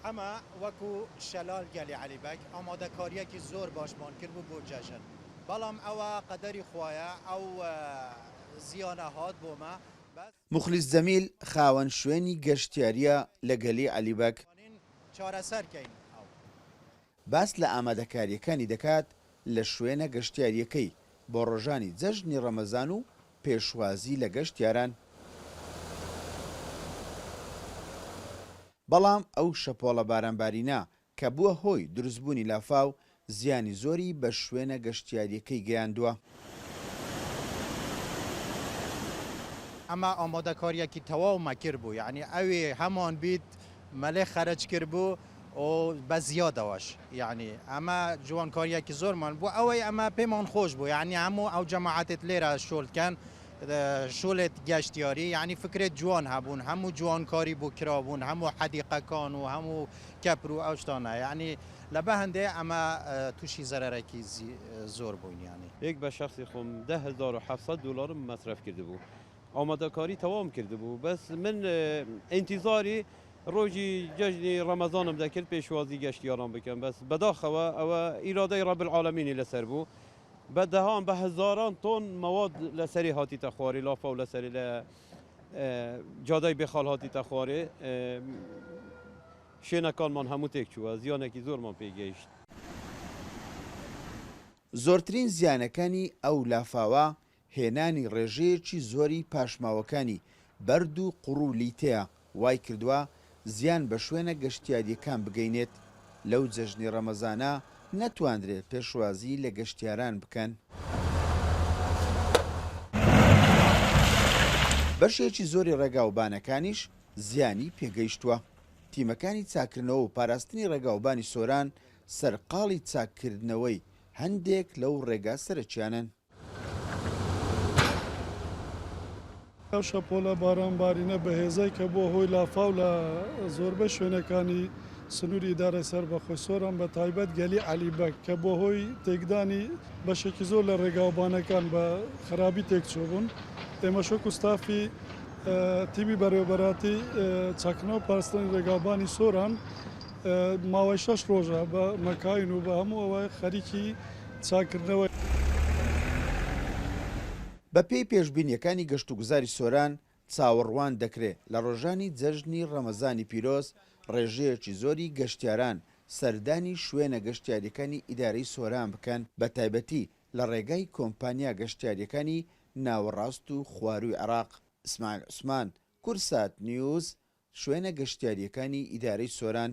ئەمە وەکو شەلال گەلی عەلی بەگ ئامادەکاریەکی زۆر باشمان کردبوو بۆ جەژن بەڵام ئەوە قەدەری خوایە ئەو زیانە هات بۆمە بەس. موخلیس جەمیل خاوەن شوێنی گەشتیارییە لە گەلی عەلی بەگ. چارەسەر کەین ئەو. باس لە ئامادەکارییەکانی دەکات لە شوێنە گەشتیارییەکەی بۆ ڕۆژانی جەژنی ڕەمەزان و پێشوازی لە گەشتیاران. بەڵام ئەو شەپۆڵە بارانبارینە کە بووە هۆی دروستبوونی لافاو، زیانی زۆری بە شوێنە گەشتیارییەکەی گەیاندووە. ئەمە ئامادەکاریەکی تەواو مەکر بوو یانی ئەوێ هەمان بیت مەلێ خەرج کردبوو و بە زیادەوەش یانی ئەمە جوانکاریەکی زۆرمان بوو ئەوەی ئەمە پێمان خۆش بوو یانی هەموو ئەو جەماعەتێت لێرە شۆل کەن شۆلێت گەشتیاری یانی فکرێت جوان هەبوون هەموو جوانکاری بۆ کرابوون هەموو حەدیقەکان و هەموو کەپر و ئەو شتانە یانی لە بەهەندێ ئەمە تووشی زەرەرەکی زۆر بووین یانی. یەک بە شەخسی خۆم 10700 دۆلارم مەسرەف کردبوو ئامادەکاری تەواوم کردبوو بەس من ئینتیزاری ڕۆژی جەژنی ڕەمەزانم دەکرد پێشوازی گەشتیاران بکەم بەس بەداخەوە ئەوە ئیرادەی ڕەب العالمینی لەسەر بوو بە دەهان بە هەزاران تۆن مەواد لەسەری هاتیتە خوارێ لافاو لەسەری لە جادای بێخاڵ هاتیتە خوارێ شوێنەکانمان هەموو تێک چووە زیانێکی زۆرمان پێ گەیشت. زۆرترین زیانەکانی ئەو لافاوە هێنانی ڕێژەیەکی زۆری پاشماوەکانی بەرد و قوڕ و لیتەیە وایکردووە زیان بە شوێنە گەشتیارییەکان بگەینێت، لەو جەژنی ڕەمەزانە نەتواندرێت پێشوازی لە گەشتیاران بکەن. بەشێکی زۆری ڕێگاوبانەکانیش زیانی پێگەیشتووە. تیمەکانی چاککردنەوە و پاراستنی ڕێگاوبانی سۆران سەرقاڵی چاککردنەوەی هەندێک لەو ڕێگا سەرەکیانەن. ئەو شەپۆلە بارانبارینە بەهێزەی کە بووە هۆی لافاو لە زۆربەی شوێنەکانی سنووری ئیدارەی سەربەخۆی سۆران بە تایبەت گەلی عەلی بەگ کە بووە هۆی تێکدانی بەشێکی زۆر لە ڕێگاوبانەکان بە خەرابی تێکچووبوون ئێمەش وەکو ستافی تیمی بەرێوەبەراتی چاککردنەوە پاراستنی ڕێگاوبانی سۆران ماوەی شەش ڕۆژە بە مەکاین و بە هەموو ئەوە خەریکی چاککردنەوەی. بەپێی پێشبینییەکانی گەشتوگوزاری سۆران، چاوەڕوان دەکرێ لە ڕۆژانی جەژنی ڕەمەزانی پیرۆز ڕێژەیەکی زۆری گەشتیاران سەردانی شوێنە گەشتیارییەکانی ئیدارەی سۆران بکەن، بەتایبەتی لە ڕێگای کۆمپانیا گەشتیارییەکانی ناوەڕاست و خوارووی عێراق. ئیسماعیل عوسمان، کوردسات نیوز، شوێنە گەشتیارییەکانی ئیدارەی سۆران.